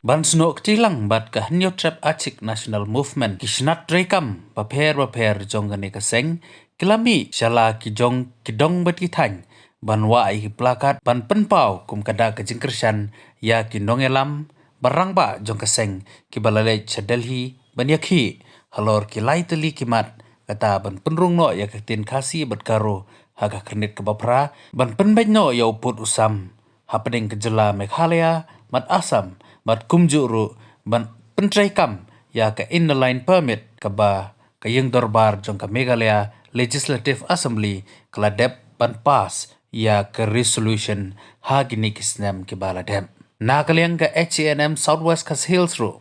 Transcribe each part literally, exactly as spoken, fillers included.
Ban snoh kti lang bad ka Hynñiewtrep Achik National Movement, ki shnat treikam bapher bapher jong kane ka seng ki la mih sha la ki jong ki dong bad ki thaiñ ban wah ïa ki plakat ban pynpaw kum ka dak ka jingkyrshan ïa ki nongïalam ba rangbah jong ka seng kiba la leit sha Delhi ban ïakhih halor ki lai tylli ki mat, kata ban pynrung noh ïa ka ktien Khasi bad Garo ha ka khyrnit kaba phra, ban pynbeit noh ïa u pud u sam hapdeng ka jylla Meghalaya bad Assam, bad kumjuh ruh ban pyntreikam ïa ka Inner Line Permit kaba ka ïing dorbar jong ka Meghalaya Legislative Assembly ka la dep ban pass ïa ka resolution ha kine ki snem kiba la dep. Na ka liang ka H A N M South West Khasi Hills ruh,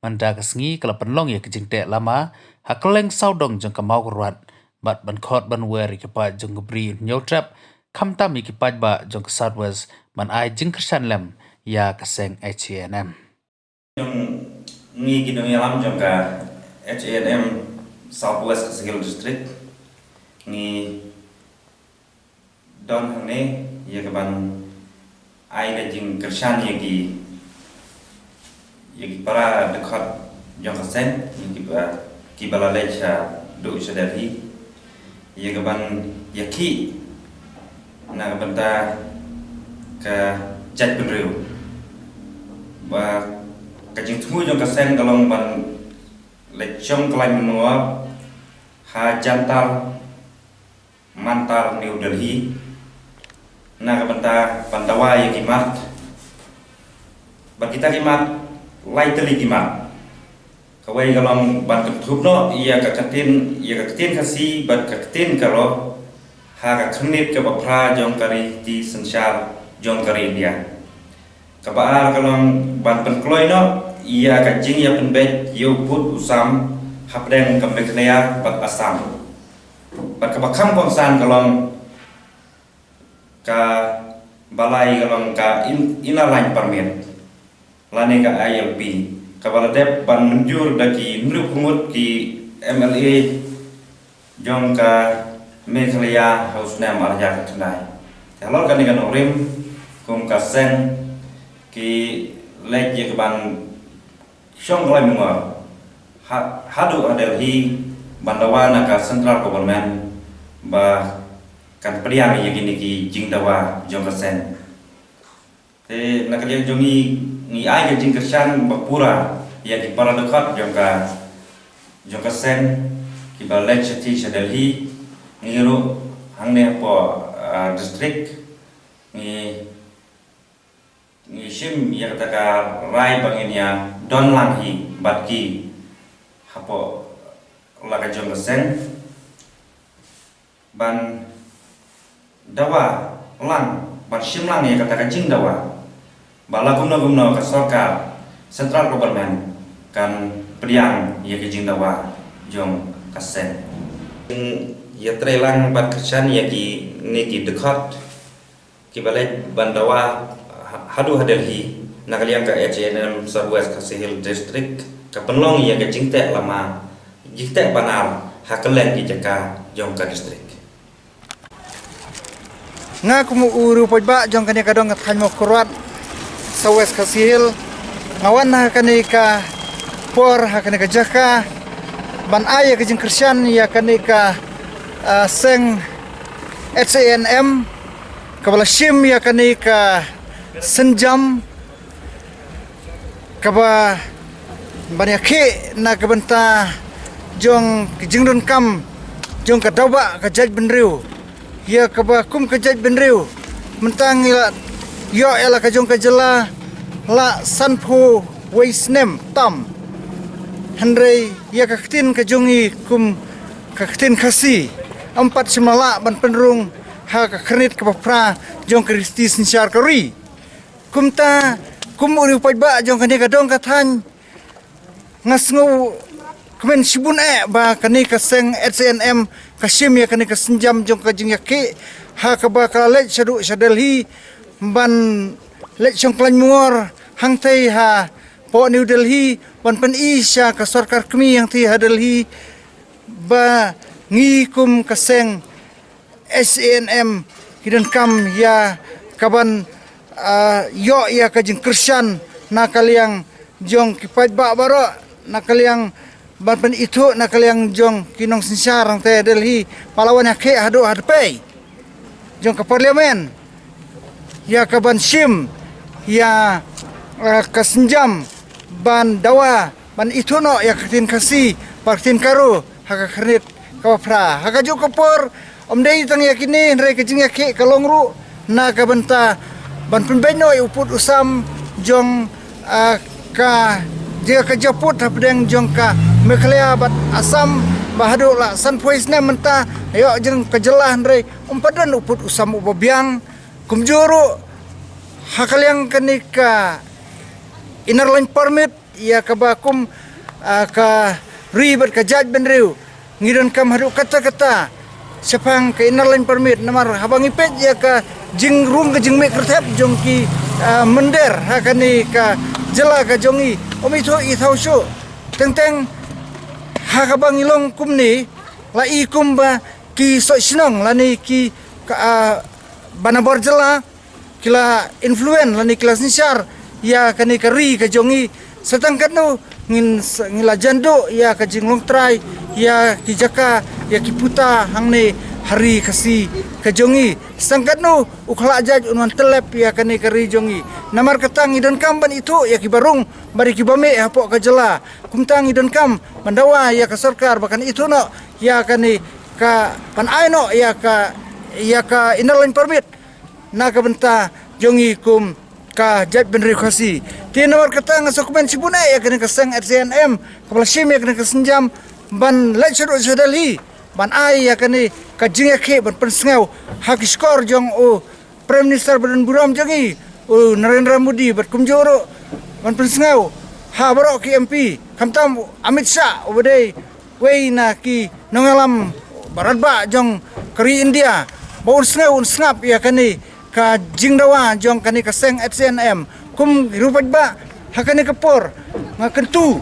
mynta ka sngi ka la pynlong ïa ka jingteh lama ha kylleng sawdong jong ka Mawkyrwat, bad ban khot ban wer ïa ki paid jong ka Bri Hynñiewtrep, khamtam ïa ki paidbah jong ka South West ban ai jingkyrshan lem ïa ka seng H A N M. Jong ngi ki nongïalam jong ka H A N M South West Khasi Hills District, ngi don hangne ïa ka ban ai ka jingkyrshan ïa ki, ïa ki para dkhot jong ka seng, ïa ki ba, ki ba la leit sha, duh sha Delhi, ïa ka ban ïakhih na ka bynta ka jaitbynriew. Ba ka jingthmu jong ka seng ka long ban leit shong khlaiñ mynnor ha Jantar Mantar New Delhi na ka bynta ban dawa ïa ki mat. Bad kita ki mat, lai tylli ki mat. Kawei ka long ban kynthup noh ïa ka ktien, ïa ka ktien Khasi bad ka ktien Garo ha ka khyrnit kaba phra jong ka riti synshar jong ka ri India. Kaba ar ka long ban pynkloi noh ïa ka jingïapynbeit ïa u pud u sam hapdeng ka Meghalaya bad Assam. Bad kaba kham kongsan ka long kaba lai ka long ka in-, Inner Line Permit lane ka I L P, kaba la dep ban mynjur da ki hynriew phew ngut ki M L A jong ka Meghalaya ha u snem ar hajar khatkhyndai. Te halor kane ka nongrim, kum ka seng ki leit ïa ka ban shong khlaiñ mynnor ha, haduh ha Delhi ban dawa na ka Central Government ba kan pdiang ïa kine ki jingdawa jong ka seng. Te na ka liang jong ngi, ngi ai ka jingkyrshan ba pura ïa ki para dkhot jong ka, jong ka seng kiba leit sha, sha Delhi. Ngi ruh hangne hapoh, ah, district ngi, ngi shim ïa kata ka rai ba ngin ïa don lang hi bad ki hapoh la ka jong ka seng ban dawa lang, ban shim lang ïa kata ka jingdawa ba la kumno kumno ka sorkar, Central Government, kan pdiang ïa ka jingdawa jong ka seng. Ïatrei lang bad kyrshan ïa kine ki dkhot kiba leit ban dawa ha-, haduh ha Delhi na ka liang ka H A N M South West Khasi Hills District, ka pynlong ïa ka jingteh lama, jingteh ban ar ha kylleng ki jaka jong ka district. Nga kum u riew paidbah jong kane ka dong ka thaiñ Mawkyrwat, South West Khasi Hills, nga wan ha kane ka por, ha kane ka jaka ban ai ïa ka jingkyrshan ïa kane ka, ah, seng H A N M kaba la shim ïa kane ka sienjam kaba ban ïakhih na ka bynta jong ka jingdonkam jong ka dawa ka jaitbynriew. Ïa kaba kum ka jaitbynriew mynta ngi la ïoh ïa la ka jong ka jylla la sanphew wei snem tam. Hynrei ïa ka ktien ka jong ngi kum ka ktien Khasi, ym pat shym la lah ban pynrung ha ka khyrnit kaba phra jong ka riti synshar ka ri. Kumta, kum u riew paidbah jong kane ka dong ka thaiñ, nga sngew kmen shibun eh ba kane ka seng H A N M ka shim ïa kane ka sienjam jong ka jingïakhih, ha kaba ka la leit shaduh sha Delhi ban leit shong khlaiñ mynnor hangtei hapoh New Delhi, ban pyni sha ka sorkar kmie hangtei ha Delhi ba ngi kum ka seng H A N M ki donkam ïa ka ban, ah, ïoh ïa ka jingkyrshan na ka liang jong ki paidbah baroh na ka liang ban pynithuh na ka liang jong ki nongsynshar hangtei Delhi ba la wan ïakhih haduh ha dpei jong ka parliament ïa ka ban shim ïa, eh, ka sienjam ban dawa ban ithuh noh ïa ka ktien Khasi bad ka ktien Garo ha ka khyrnit kaba phra. Ha kajuh ka por, ym dei tang ïa kine, hynrei ka jingïakhih ka long ruh na ka bynta ban pynbeit noh ïa u pud u sam jong, ah, ka jaka jopud hapdeng jong ka Meghalaya bad Assam, ba haduh la sanphew snem mynta ïoh jong ka jylla, hynrei ym pat don u pud u sam uba biang. Kumjuh ruh ha ka liang kane ka Inner Line Permit, ïa kaba kum, ah, ka ri bad ka jaitbynriew ngi donkam haduh katta katta shaphang ka Inner Line Permit, namar haba ngi peit ïa ka jingrung ka jingmih kyrthep jong ki, ah, mynder ha kane ka jylla ka jong ngi, ym ithuh ithaw shuh. Teng teng ha kaba ngi long kumne, la i kumba ki soh shnong lane ki ka, ah, ba na bor jylla ki la influence lane ki la synshar ïa kane ka ri ka jong ngi. Sa tang katno ngin s-, ngi la jan duh ïa ka jinglong trai ïa ki jaka, ïa ki puta hangne ha ri Khasi ka jong ngi. Sa tang katno u khlad jait un wan tyllep ïa kane ka ri jong ngi. Namar kata ngi donkam ban ithuh ïa ki barung bad ïa ki bamih hapoh ka jylla. Kumta ngi donkam ban dawa ïa ka sorkar ba kan ithuh noh ïa kane ka, ban ai noh ïa ka, ïa ka Inner Line Permit na ka bynta jong ngi kum ka jaitbynriew Khasi. Te namar kata nga sngewkmen shibun eh ïa kane ka seng H C N M kaba la shim ïa kane ka sienjam ban leit shaduh sha Delhi ban ai ïa kane ka jingïakhih ban pynsngew ha ki shkor jong u Prime Minister ba don burom jong ngi u Narendra Modi bad kumjuh ruh ban pynsngew ha baroh ki M P, khamtam u Amit Shah uba dei wei na ki nongïalam ba radbah jong ka ri India, ba un sngew un sngap ïa kane ka jingdawa jong kane ka seng H C N M. Kum ki ruh paidbah ha kane ka por nga kyntu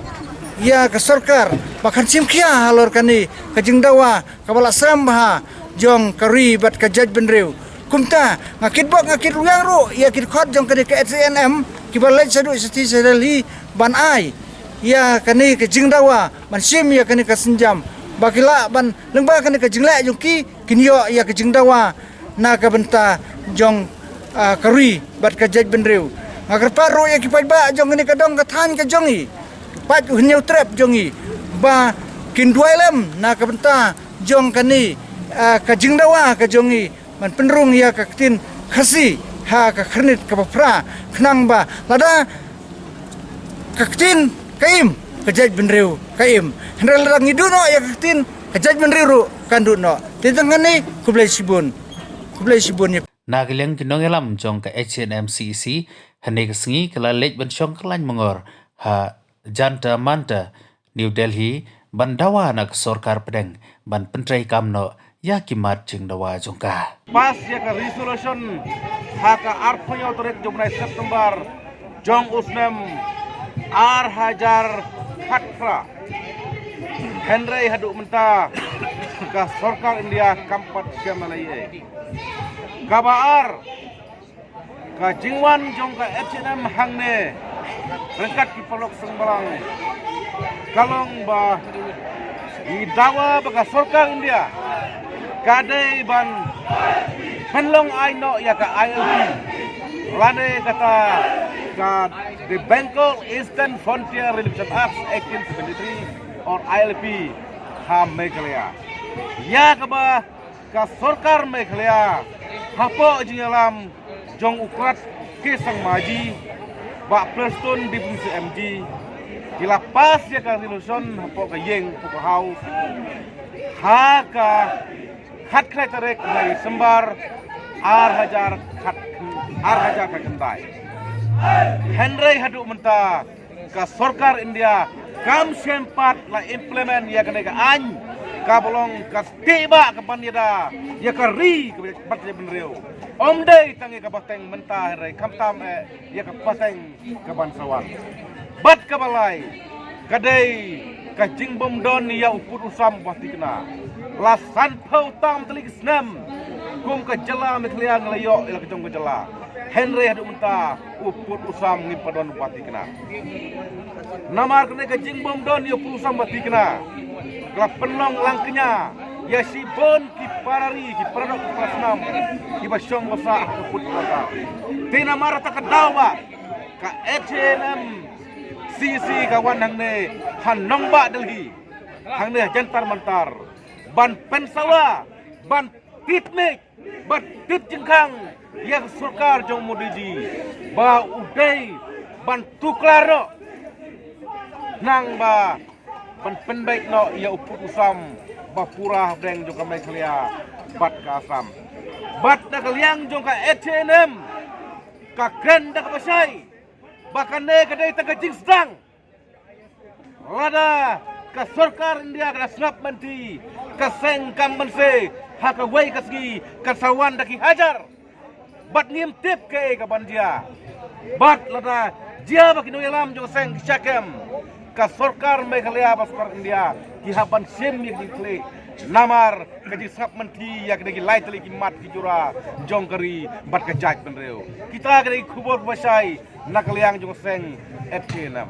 ïa ka sorkar ba kan shim khia halor kane ka jingdawa kaba la srem bha jong ka ri bad ka jaitbynriew. Kumta nga kitbok nga kitrwiang ruh ïa ki dkhot jong kane ka H C N M kiba leit shaduh shathie sha Delhi ban ai ïa kane ka jingdawa ban shim ïa kane ka sienjam, ba ki lah ban lyngba kane ka jingleh jong ki kin ïoh ïa ka jingdawa na ka bynta jong, ah, ka ri bad ka jaitbynriew. Nga kyrpad ruh ïa ki paidbah jong kane ka dong ka thaiñ ka jong ngi, ki paid u Hynñiewtrep jong ngi, ba kin duwai lem na ka bynta jong kane, ah, ka jingdawa ka jong ngi ban pynrung ïa ka ktien Khasi ha ka khyrnit kaba phra, khnang ba lada ka ktien ka im, ka jaitbynriew ka im. Hynrei lada ngi duh noh ïa ka ktien, ka jaitbynriew ruh kan duh noh. Te tang hangne, khublei shibun. Khublei shibun ïa. Na ka liang ki nongïalam jong ka H C N M C E C, hangne ka sngi ka la leit ban shong kyllaiñ mangor ha Jantar Mantar, New Delhi, ban dawa na ka sorkar pdeng ban pyntreikam noh ïa ki mat jingdawa jong ka. Pass ïa ka resolution ha ka arphew tarik jong u bnai September jong u snem ar hajar khatphra. Hynrei haduh mynta ka sorkar India kam pat shim lei ei. Kaba ar, ka jingwan jong ka H C N M hangne ryngkat ki paralok seng balang ka long ba ngi dawa ba ka sorkar India ka dei ban pynlong ai noh ïa ka I L P, lane kata ka The Bengal Eastern Frontier Relief Act eighteen seventy-three or I L P ha Meghalaya. Ïa kaba ka sorkar Meghalaya hapoh jingïalam jong u Conrad K Sangma ji, Bah Prestone Tynsong M G, ki la pass ïa ka resolution hapoh ka ïing, hapoh ka House, ha ka khatkhyndai tarik u bnai December ar hajar khat, ar hajar khatkhyndai. Hynrei haduh mynta ka sorkar India kam shym pat la implement ïa kane ka aiñ kaba long ka stieh bah ka ban ïada ïa ka ri kaba jaitbynriew. Ym dei tang ïa ka pateng mynta hynrei khamtam eh ïa ka pateng ka ban sa wan. Bad kaba lai ka dei ka jingbym don ïa u pud u sam ba thikna. La sanphew tam tylli ki snem kum ka jylla Meghalaya ngi la ïoh ïa la ka jong ka jylla. Hynrei haduh mynta u pud u sam ngim pat don ba thikna. Namar kane ka jingbym don ïa u pud u sam ba thikna ka la pynlong lang kñia ïa shibun ki para ri, ki para doh, ki para snam kiba shong ba sah ha ka pud ka pata. Te namar kata ka daw ba ka H A N M C C ka wan hangne ha nongbah Delhi, hangne ha Jantar Mantar, ban pynsawa, ban tip mik, ban tip jingkhang ïa ka sorkar jong Modi ji ba u dei ban tuklar noh, nang ba ban pynbeit noh ïa u pud u sam ba pura hapdeng jong ka Meghalaya bad ka Assam. Bad na ka liang jong ka H A N M ka kren da kaba shai ba kane ka dei tang ka jingsdang. Lada ka sorkar India ka la sngap mynta, ka seng kam mynse ha kawei ka sngi kan sa wan da ki hajar. Bad ngim tip kaei kaban jia. Bad lada jia ba ki nongïalam jong ka seng ki shah kem, ka sorkar Meghalaya bad sorkar India ki hap ban shim ïa ki jingkitkhlieh. Namar ka jingsngap mynta ïa kine ki lai tylli ki mat ki jura jong ka ri bad ka jaitbynriew. Kita kine ki khubor ba shai na ka liang jong ka seng H A N M.